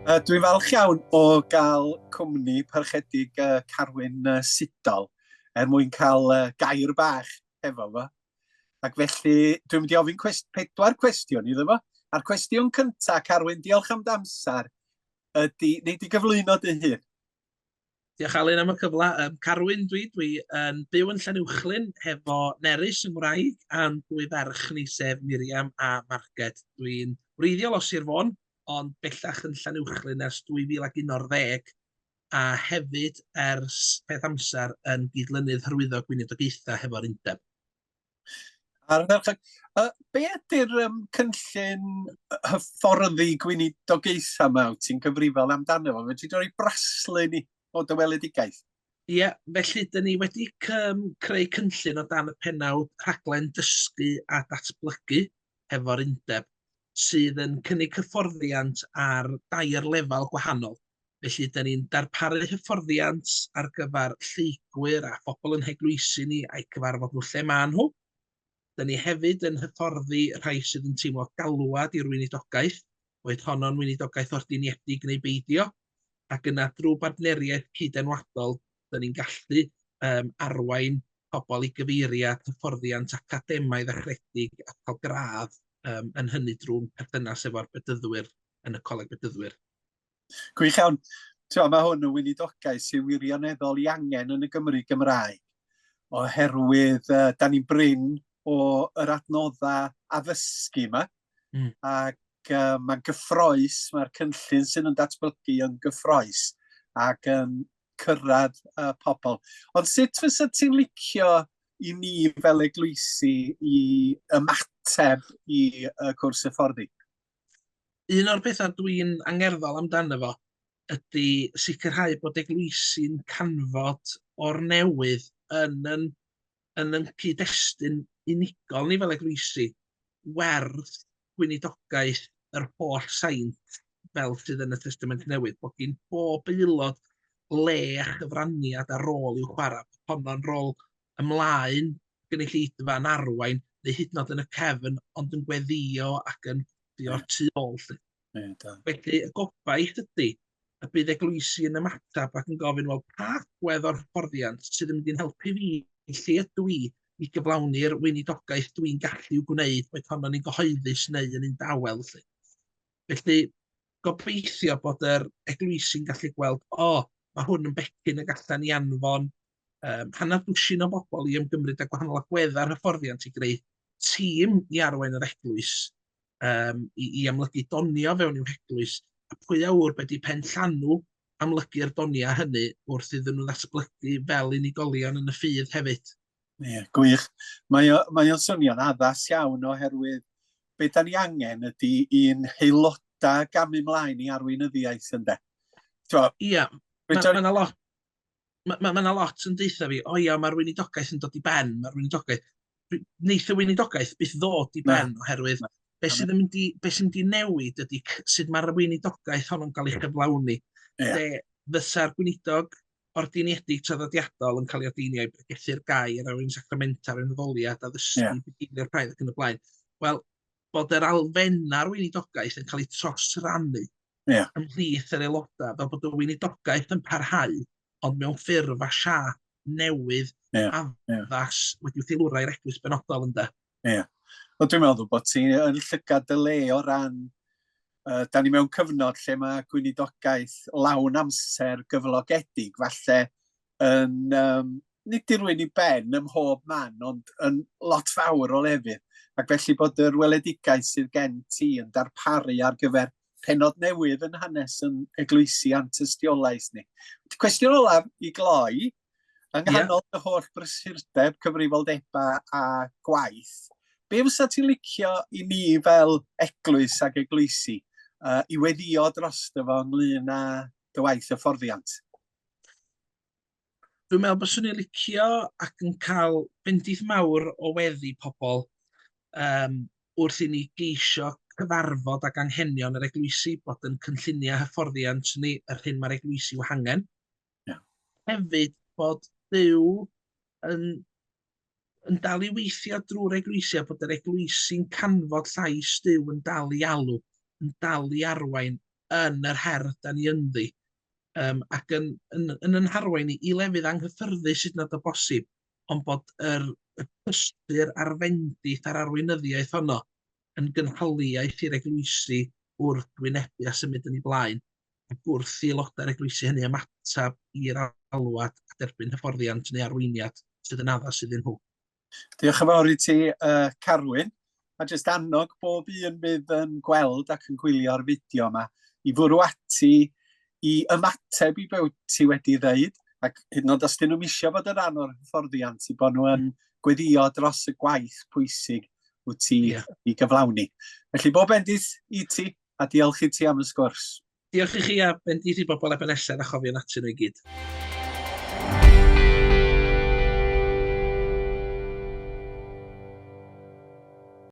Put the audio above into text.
Dwi'n falch iawn o gael cwmni parchedig Carwyn Siddall er mwyn cael gair bach hefo fo. Ac felly dwi'n mynd i ofyn cwest pedwar cwestiwn iddo fo. A'r cwestiwn cyntaf, Carwyn, diolch am dy amser, ydy, nei di gyflwyno dy hun? Diolch Alun am y cyfle. Um, Carwyn dwi, dwi yn byw yn Llanuwchllyn hefo Nerys yng Ngwraig a'n dwy ferch ni sef Miriam a Marged. Dwi'n wreiddiol o Sir Fôn, ond bellach yn Llanuwchllyn ers 2011 a hefyd ers peth amser yn gydlynydd hyrwyddo gweinidogaethau hefo'r undeb. Ardderchog. Be ydy'r cynllun hyfforddi gweinidogaethau yma wyt ti'n gyfrifol amdano fo? Fedri di roi braslun i o dy weledigaeth? Ie, yeah, felly dyn ni wedi creu cynllun o dan y pennawd Rhaglen Dysgu a Datblygu hefo'r undeb, sydd yn cynnig hyfforddiant ar dair lefel gwahanol. Felly, dyn ni'n darparu hyfforddiant ar gyfer lleygwyr a phobl yn heglwysi ni a'u cyfarfod nhw lle maen nhw. Dyn ni hefyd yn hyfforddi rhai sydd yn teimlo galwad i'r weinidogaeth, boed honno'n weinidogaeth ordeiniedig neu beidio, ac yna drwy bartneriaeth cyd-enwadol, dyn ni'n gallu um, arwain pobl i gyfeiriad hyfforddiant academaidd achredig a cael gradd um, yn hynny drwy'n perthynas efo'r bedyddwyr yn y Coleg Bedyddwyr. Gwych iawn. Ti'n mae hwn yn weinidogaeth sy'n wirioneddol i angen yn y Gymru Gymraeg, oherwydd da ni'n brin o yr adnoddau addysgu yma, ac mae'n gyffroes, mae'r cynllun sydd yn datblygu yn gyffroes ac yn cyrraedd pobl. Ond sut fysa ti'n licio i ni fel eglwysi i ymateb i y cwrs hyfforddi? Un o'r pethau dwi'n angerddol amdano fo ydy sicrhau bod eglwysi'n canfod o'r newydd yn yn, yn, yn cyd-destun unigol ni fel eglwysi werth gweinidogaeth yr holl saint fel sydd yn y Testament Newydd, bod gin bob aelod le a chyfraniad a rôl i'w chwarae, bod honno'n rôl ymlaen gynulleidfa yn arwain, neu hyd yn oed yn y cefn, ond yn gweddïo ac yn gwthio'r tu ôl 'lly. Ie, da. Felly, y gobaith ydy y bydd eglwysi yn ymateb ac yn gofyn, wel, pa agwedd o'r hyfforddiant sydd yn mynd i'n helpu fi, lle ydw i i gyflawni'r weinidogaeth dwi'n gallu i'w gwneud, boed honno'n un gyhoeddus neu yn un dawel 'lly. Felly, gobeithio bod yr eglwysi'n gallu gweld, o, mae hwn yn becyn y gallan ni anfon hanner dwsin o bobl i ymgymryd â gwahanol agweddau ar hyfforddiant i greu tîm i arwain yr eglwys, i, i amlygu donio fewn i'w heglwys, a pwy a ŵyr be di pen llanw amlygu'r doniau hynny wrth iddyn nhw ddatblygu fel unigolion yn y ffydd hefyd. Ie, gwych. Mae o, mae o'n swnio'n addas iawn oherwydd be da ni angen ydy i'n haelodau gamu mlaen i arweinyddiaeth ynde. Ie, mae ma 'na lot mae ma, ma lot yn deutha fi, o ia, mae'r weinidogaeth yn dod i ben, mae'r weinidogaeth... Neith y weinidogaeth byth ddod i ben, na, oherwydd na, be sydd yn mynd i, be sy'n mynd i newid ydy sut mae'r weinidogaeth honno'n cael ei chyflawni. Yeah. Lle fysa'r gweinidog ordiniedig traddodiadol yn cael ei ordeinio i bregethu'r gair, arwain sacramenta, arwain addoliad, addysgu, yeah. bugeilio'r praidd ac yn y blaen. Wel, bod yr alfenna'r weinidogaeth yn cael ei trosrannu yeah. ymhlith yr aelodau, fel bod y weinidogaeth yn parhau, ond mewn ffurf a siâp newydd, yeah. addas, yeah. wedi'w theilwra i'r eglwys benodol ynde. Ie. Yeah. Wel, dwi'n meddwl bod ti yn llygad dy le o ran, da ni mewn cyfnod lle mae gweinidogaeth lawn amser gyflogedig, falle yn, nid dirwyn i ben ym mhob man, ond yn lot fawr o lefydd. Ac felly bod yr weledigaeth sydd gen ti yn darparu ar gyfer pennod newydd yn hanes yn eglwysi a'n tystiolaeth ni. Cwestiwn olaf i gloi, yng nghanol yeah. y holl brysurdeb, cyfrifoldebau a gwaith, be fysa ti'n licio i ni fel eglwys ac eglwysi i weddio drosto fo ynglyn â dy waith hyfforddiant? Dwi'n meddwl byswn i'n licio ac yn cael bendith mawr o weddi pobl um, wrth i ni geisio cyfarfod ag anghenion yr eglwysi, bod yn cynlluniau hyfforddiant ni yr hyn mae'r eglwysi i'w hangen. Yeah. Hefyd bod Duw yn, yn dal i weithio drwy'r eglwysi a bod yr eglwysi'n canfod llais Duw yn dal i alw, yn dal i arwain. yn yr her da ni ynddi, um, ac yn, yn, yn yn harwain ni i lefydd anghyffyrddus hyd yn oed o bosib, ond bod yr, y cysur a'r fendith a'r arweinyddiaeth honno yn gynhaliaeth i'r eglwysi wrth wynebu a symud yn ei blaen, ac wrth i aelodau'r eglwysi hynny ymateb i'r alwad a derbyn hyfforddiant neu arweiniad sydd yn addas iddyn nhw. Diolch yn fawr i ti, uh, Carwyn. A jyst annog bob un fydd yn gweld ac yn gwylio'r fideo yma i fwrw ati i ymateb i be ti wedi ddeud, ac hyd yn oed os dyn nhw'n eisiau bod yn rhan o'r hyfforddiant, i bod nhw yn gweddio dros y gwaith pwysig wyt ti yeah. i gyflawni. Felly bob bendith i ti, a diolch i ti am y sgwrs. Diolch i chi a bendith i bobl Ebeneser a chofio natur nhw i gyd.